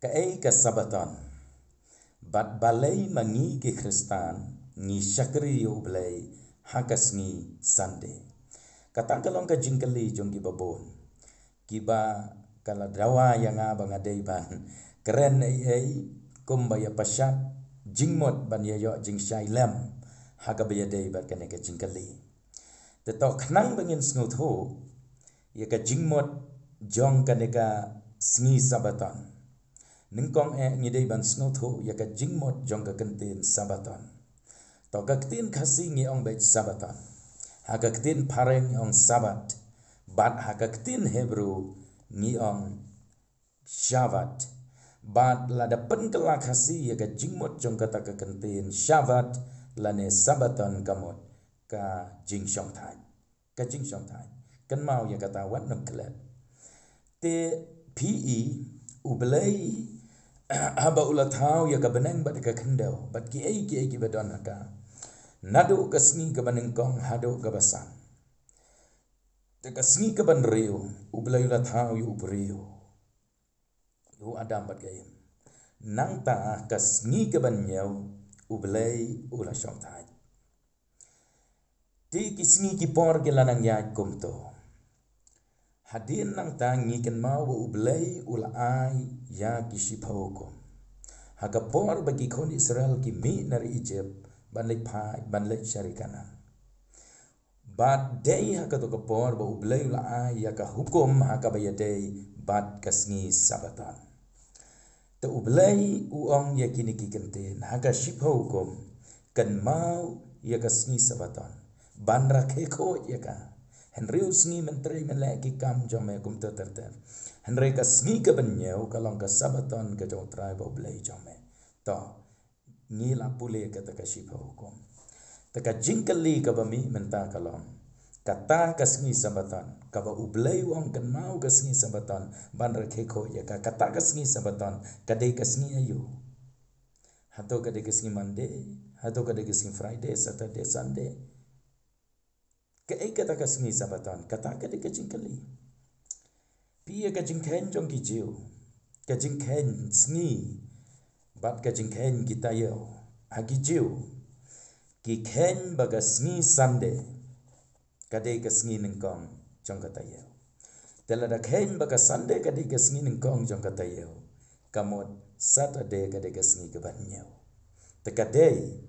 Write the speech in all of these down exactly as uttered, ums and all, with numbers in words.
Kaei ka Sabaton? Bad balei ma ngi ki Khristan ngi shakri ïa U Blei ha ka sngi Sunday? Kata ka long ka jingkylli jong kiba bun, kiba ka la dawa ïa nga ba nga dei ban kren ei ei kumba ïa pashat jingmut ban ïa ïoh jingshai lem ha kaba ïadei bad kane ka jingkylli. Te to khnang ba ngin sngewthuh ïa ka jingmut jong kane ka sngi Sabaton, nyngkong eh ngi dei ban sngewthuh ïa ka jingmut jong ka ktien Sabaton. To ka ktien Khasi ngi ong beit Sabaton. Ha ka ktien Phareng ngi ong Sabat. Bad ha ka ktien Hebru ngi ong Shavat. Bad lada pynkylla Khasi ïa ka jingmut jong kata ka ktien Shavat lane Sabaton ka mut ka jingshongthait. Ka jingshongthait. Kynmaw ïa kata wat nym klet. Te phi i U Blei haba u la thaw ïa ka bneng bad ka khyndew bad kiei kiei kiba don ha ka, naduh ka sngi kaba nyngkong haduh kaba san. Te ka sngi kaba hynriew U Blei u la thaw ïa u briew, u Adam bad ka Im. Nangta ka sngi kaba hynñiew U Blei u la shongthait. Te ki sngi ki por ki la nang ïaid kumto. Hadien nangta ngi kynmaw ba U Blei u la ai ïa ki shiphew hukum ha ka por ba ki khun Israel ki mih na ri Ijipt ban leit phai, ban leit sha ri Kanaan. Bad dei ha kato ka por ba U Blei u la ai ïa ka hukum ha kaba ïadei bad ka sngi Sabaton. Te U Blei u ong ïa kine ki kyntien ha ka shiphew hukum, kynmaw ïa ka sngi Sabaton ban rakhe khuid ïa ka. Hynriew sngi men trei men leh ki kam jong me kumta ter ter. Hynrei ka sngi kaba hynñiew ka long ka Sabaton ka jong U Trai ba U Blei jong me. To, ngi la pule kata ka shiphew hukum. Te ka jingkylli kaba mih mynta ka long, kata ka sngi Sabaton kaba U Blei u ong kynmaw ka sngi Sabaton ban rakhe khuid ïa ka, kata ka sngi Sabaton ka dei ka sngi aïu? Hato ka dei ka sngi Monday? Hato ka dei ka sngi Friday, Saturday, Sunday? Kaei kata ka sngi Sabaton? Kata ka dei ka jingkylli. Phi ïa ka jingkheiñ jong ki Jiw, ka jingkheiñ sngi bad ka jingkheiñ ki taïew. Ha ki Jiw ki kheiñ ba ka sngi Sunday ka dei ka sngi nyngkong jong ka taïew. Te lada kheiñ ba ka Sunday ka dei ka sngi nyngkong jong ka taïew, ka mut Saturday ka dei ka sngi kaba hynñiew. Te ka dei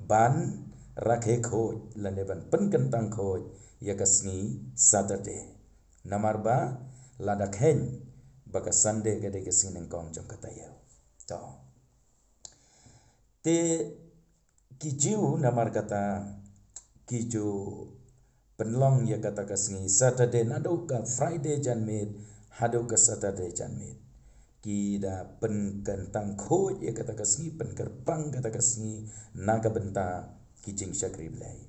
ban rakhe khuid lane ban pynkyntang khuid ïa ka sngi Saturday. Namar ba lada kheiñ ba ka Sunday ka dei ka sngi nyngkong jong ka taïew. To. Te ki Jiw namar kata ki ju pynlong ïa kata ka sngi Saturday naduh ka Friday janmiet haduh ka Saturday janmiet. Ki da pynkyntang khuid ïa kata ka sngi, pynkyrpang kata ka sngi na ka bynta ki jingshakri Blei.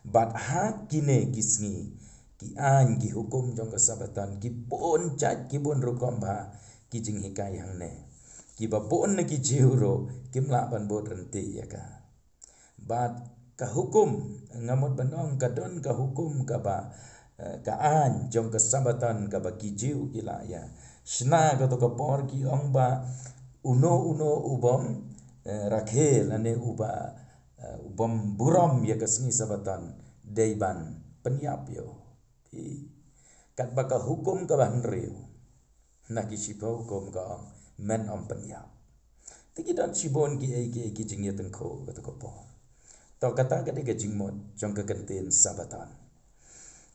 Bad ha kine ki sngi ki aiñ ki hukum jong ka Sabaton ki bun jait ki bun rukom bha ki jinghikai hangne. Kiba bun na ki Jiw ruh kim lah ban bud ryntih ïa ka. Bad ka hukum, nga mut ban ong ka don ka hukum kaba, eh, ka aiñ jong ka Sabaton kaba ki Jiw ki lah ïa shna kato ka por, ki ong ba uno uno u bym, eh, rakhe lane uba, eh, u bym burom ïa ka sngi Sabaton dei ban pynïap ïa u. Phi, katba ka hukum kaba hynriew na ki shiphew hukum ka ong men ym pynïap. Te ki don shibun kiei kiei ki jingïatyngkhuh kato ka por. To kata ka dei ka jingmut jong ka ktien Sabaton.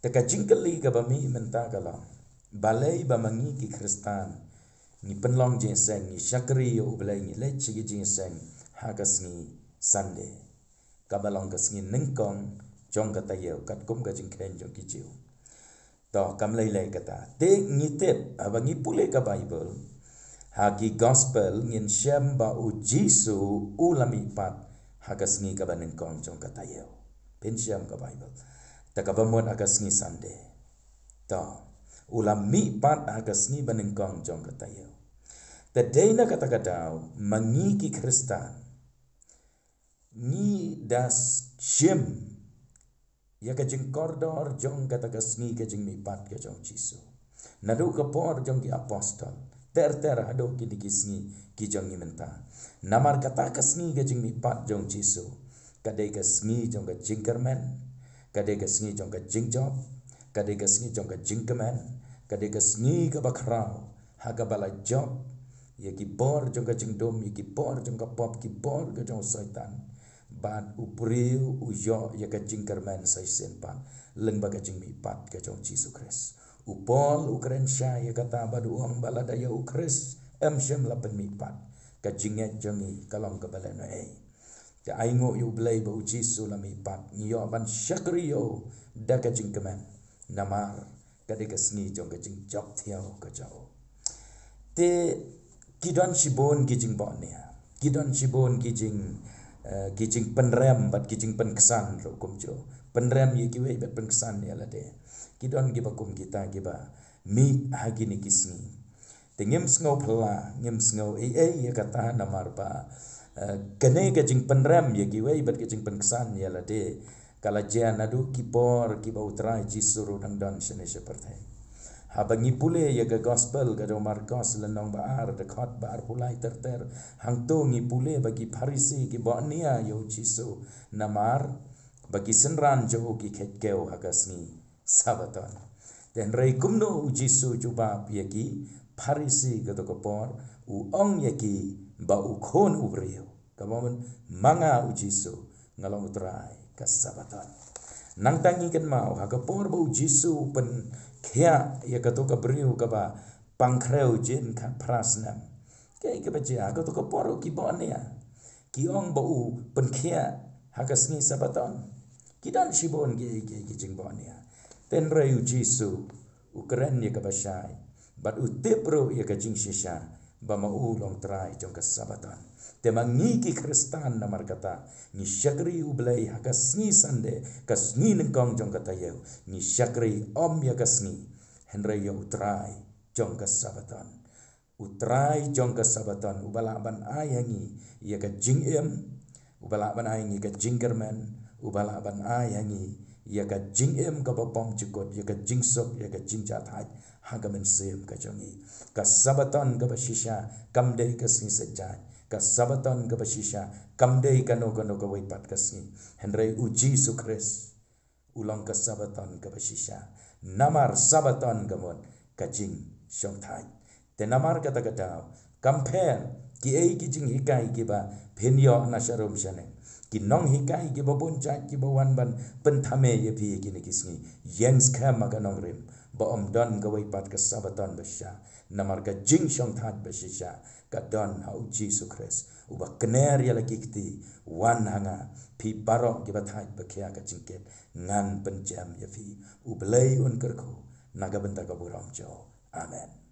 Te ka jingkylli kaba mih mynta ka long, balei ba ma ngi ki Khristan ngi pynlong jingïaseng, ngi shakri ïa U Blei, ngi leit sha ki jingïaseng ha ka sngi Sunday kaba long ka sngi nyngkong jong ka taïew katkum ka jingkheiñ jong ki Jiw? To, kam lei lei kata. Te ngi tip, haba ngi pule ka Baibl, ha ki Gospel ngin shem ba U Jisu u la mihpat ha ka sngi kaba nyngkong jong ka taïew. Phin shem ka Baibl. Te kaba mut ha ka sngi Sunday. To, u la mihpat ha ka sngi ba nyngkong jong ka taïew. Te dei na kata ka daw ma ngi ki Khristan ngi da shim ïa ka jingkordor jong kata ka sngi, ka jingmihpat ka jong Jisu. Naduh ka por jong ki apostol, ter ter haduh kine ki sngi ki jong ngi mynta. Namar kata ka sngi ka jingmihpat jong Jisu ka dei ka sngi jong ka jingkyrmen, ka dei ka sngi jong ka jingjop, ka dei ka sngi jong ka jingkmen, ka dei ka sngi kaba khraw ha kaba la jop ïa ki bor jong ka jingdum, ïa ki bor jong ka pop, ki bor ka jong Soitan. Bad u briew u ïoh ïa ka jingkyrmen sa shisien pat lyngba ka jingmihpat ka jong Jisu Khrist. U Paul u kren shai ïa kata bad u ong ba lada ïa u Khrist em shym la pynmihpat, ka jingngeit jong ngi ka long kaba lehnohei. Te ainguh ïa U Blei ba U Jisu la mihpat, ngi ïoh ban shakri ïa u da ka jingkmen. Namar ka dei ka sngi jong ka jingjop thiaw ka jong u. Te ki don shibun ki jingbohnia, ki don shibun ki jing, eh, ki jingpynrem bad ki jingpynksan ruh kumjuh. Pynrem ïa kiwei bad pynksan ïa lade. Ki don kiba kum kita kiba mih ha kine ki sngi. Te ngim sngew phylla, ngim sngew ei ei ïa kata namar ba, eh, kane ka jingpynrem ïa kiwei bad ka jingpynksan ïa lade ka la jia naduh ki por kiba U Trai Jisu ruh dang don shane sha pyrthei. Haba ngi pule ïa ka gospel ka jong u Markos lynnong ba ar, dkhot ba arphew lai ter ter, hangto ngi pule ba ki Pharisi ki bohnia ïa U Jisu namar ba ki synran jong u ki khet kew ha ka sngi Sabaton. Te hynrei kumno U Jisu u jubab ïa ki Pharisi kato ka por, u ong ïa ki ba u Khun u briew, kaba mut ma nga U Jisu nga long U Trai ka Sabaton. Nangta ngi kynmaw ha ka por ba U Jisu u pynkhiah ïa kato ka briew kaba pang khrew jin khatphra snem. Kaei kaba jia ha kato ka por ki bohnia, ki ong ba u pynkhiah ha ka sngi Sabaton. Ki don shibun ki, ki, ki jingbohnia. Te hynrei U Jisu u kren ïa kaba shai bad u tip ruh ïa ka jingshisha ba ma u long Trai jong ka Sabaton. Te ma ngi ki Khristan namar kata ngi shakri U Blei ha ka sngi Sunday, ka sngi nyngkong jong ka taïew, ngi shakri ym ïa ka sngi hynrei ïa U Trai jong ka Sabaton. U Trai jong ka Sabaton uba lah ban ai ha ngi ïa ka jingim, uba lah ban ai ha ngi ka jingkyrmen, uba lah ban ai ha ngi ïa ka jingim kaba bymjukut, ïa ka jingsuk, ïa ka jingjahthait ha ka mynsiem ka jong ngi. Ka Sabaton kaba shisha kam dei ka sngi saitjaiñ, ka Sabaton kaba shisha kam dei kano kano kawei pat ka sngi, hynrei U Jisu Khrist u long ka Sabaton kaba shisha. Namar Sabaton ka mut ka jingshongthait. Te namar kata ka daw, kam pher kiei ki jinghikai kiba phin ïoh na sharum shaneng, ki nonghikai kiba bun jait kiba wan ban pynthame ïa phi ïa kine ki sngi, ïeng skhem ha ka nongrim ba ym don kawei pat ka Sabaton ba shisha. Namar ka jingshongthait ba shisha ka don ha U Jisu Khrist uba kner ïa la ki kti, wan ha nga phi baroh kiba thait ba khia ka jingkit, ngan pynjem ïa phi. U Blei un kyrkhu na ka bynta ka burom jong u. Amen.